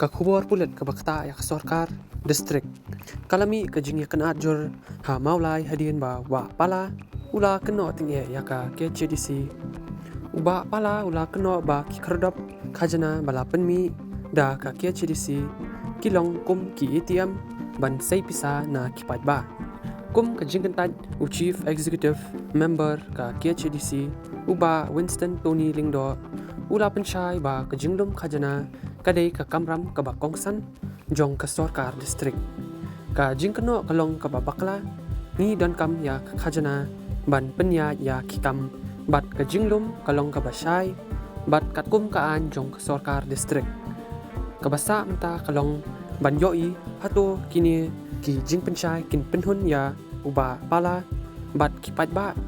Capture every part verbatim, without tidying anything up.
Ka khubor pulit kaba ktah ïa ka sorkar district. Ka la mih ka jingïakynad jur ha Mawlai hadien ba u Bah Pala u la kynnoh tyngeh ïa ka K H A D C. U Bah Pala u la kynnoh ba ki khyrdop khajna ba la pynmih da ka K H A D C ki long kum ki A T M ban sei pisa na ki paidbah. Kum ka jingkyntait, u Chief Executive Member ka K H A D C, u Bah Winston Tony Lyngdoh, u la pynshai ba ka jinglum khajna ka dei ka kamram kaba kongsan jong ka sorkar district. Ka jingkynnoh ka long kaba bakla, ngi donkam ïa ka khajna ban pynïaid ïa ki kam, bad ka jinglum ka long kaba shai, bad katkum ka aiñ jong ka sorkar district. Kaba sah mynta ka long ban ïohi hato kine ki jingpynshai kin pynhun ïa u Bah Pala bad ki paidbah.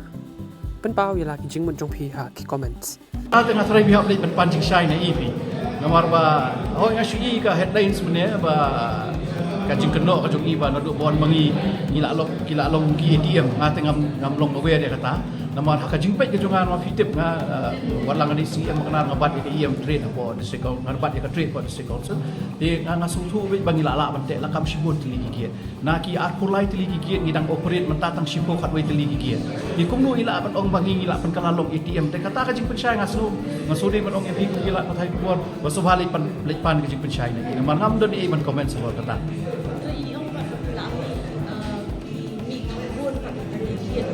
Pynpaw ïa la ki jingmut jong phi ha ki comments. Te nga trai bihap leh ban pan jingshai na i phi. Namar ba hoi nga shu i ka headlines mynne ba ka jingkynnoh ka jong i ba naduh bun ba ngi, ngi la long, ki la long ki A T M, nga te ngam, ngam long aware ïa kata. Namar ha ka jingpeit ka jong nga, namar phi tip nga, eh, wat la nga dei C M, nga kane nga bat ïa ka E M trade hapoh District Council, nga bat ïa ka trade hapoh District Council. Te nga, nga sngewthuh beit ba ngi la lah ban teh lakam shibun tylli ki gate. Na ki arphew lai tylli ki gate ngi dang operate mynta tang shiphew khatwei tylli ki gate. Te kumno i lah ban ong ba ngi, ngi lah pynkylla long A T M. Te kata ka jingpynshai nga sngew, nga sngewdei ban ong ïa phi kum ki lad pathai khubor ba sngewbha leit pan, leit pan ka jingpynshai na i. Namar ngam don ei ban comment sa kata. To i ong ba la, uh, i ni khubor ba i ni gate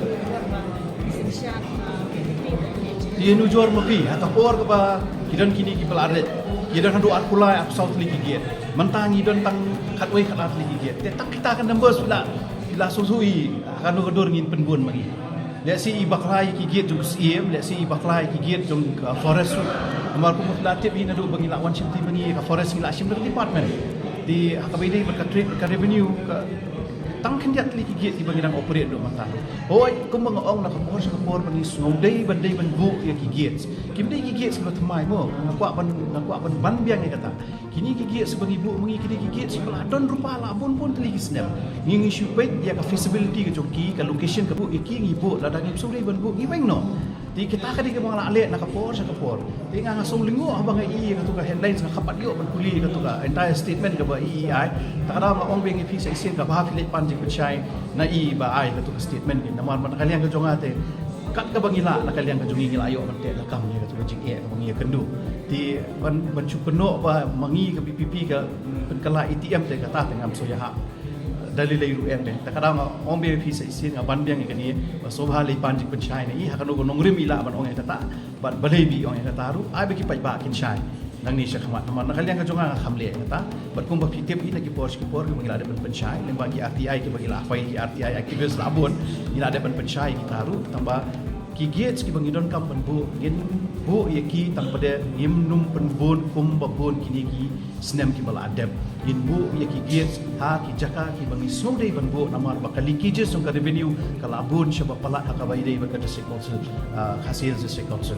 ba i synshar, uh, Te nujor ma phi, ha ka por kaba ki don kine kiba la ret, ki don haduh arphew lai, arphew saw tylli ki gate. Mynta ngi don tang khatwei khatlar tylli ki gate. Te tang kita ka numbers phi la, phi la sngewthuh i ha kano ka dur ngin pynbun ma ngi. Lehse i bakla ïa ki gate jong ka Syiem, lehse i bakla ïa ki gate jong ka forest. Namar kumba phi la tip i naduh ba ngi la wan shim ti ma ngi ka forest ngi la shim na ka department. Te ha kaba ïadei bad ka trade, ka revenue, ka tang khyndiat tylli ki gate kiba ngi dang operate haduh mynta. Hooid, kumba nga ong na ka por sha ka por ba ngi sngewdei ban dei ban buh ïa ki gates. Kim dei ki gates kiba thymmai mo, nga kwah ban, nga kwah ban ban biang ïa kata. Kine ki gates ba ngi buh ma ngi, kine ki gates kiba la don rupa la bun bun tylli ki snem. Ngi, ngi shu peit ïa ka feasibility ka jong ki, ka location ka buh ïa ki, ngi buh, lada ngim sngewdei ban buh ngi weng noh. Te kita ka dei kaba nga la leh na ka por sha ka por. Te nga, nga sngew lyngngoh haba nga i ïa katu ka headlines, nga khlem pat ïoh ban pule ïa katu ka entire statement kaba i, i ai. Ta ka daw nga ong biang ïa phi sa shisien, kaba phi leit pan jingpynshai na i ba ai katu ka statement. Namar na ka liang ka jong nga te, kat kaba ngi lah, na ka liang ka jong ngi ngi la ïoh ban teh lakam ïa katu ka jingeh kaba ngi ïakynduh. Te ban, ban shu kynnoh ba ma ngi ka V P P ka pynkylla A T M te, kata te ngam sngewthuh ïa ha da lei lei ruh em. Te ta ka daw nga ong biang ïa phi sa shisien, nga ban biang ïa kane ba sngewbha leit pan jingpynshai na i, ha kano ka nongrim i lah ban ong ïa kata, bad balei ba i ong ïa kata ruh, ai ba ki paidbah kin shai nangne sha khmat. Namar na ka liang ka jong nga nga khlem leh ïa kata, bad kumba phi tip i na ki por sha ki por kiba ngi la dep ban pynshai, lyngba ki R T I kiba ngi la file, ki R T I activist la bun, ngi la dep ban pynshai ïa kita ruh, tangba ki gates kiba ngi donkam ban buh, ngin buh ïa ki tang pat de ngim nym pynbun kumba bun kine ki snem kiba la dep. Ngin buh ïa ki gates ha ki jaka kiba ngi sngewdei ban buh, namar ba ka leakages jong ka revenue ka la bun shaba palat ha kaba ïadei bad ka District Council, ah, Khasi Hills District Council.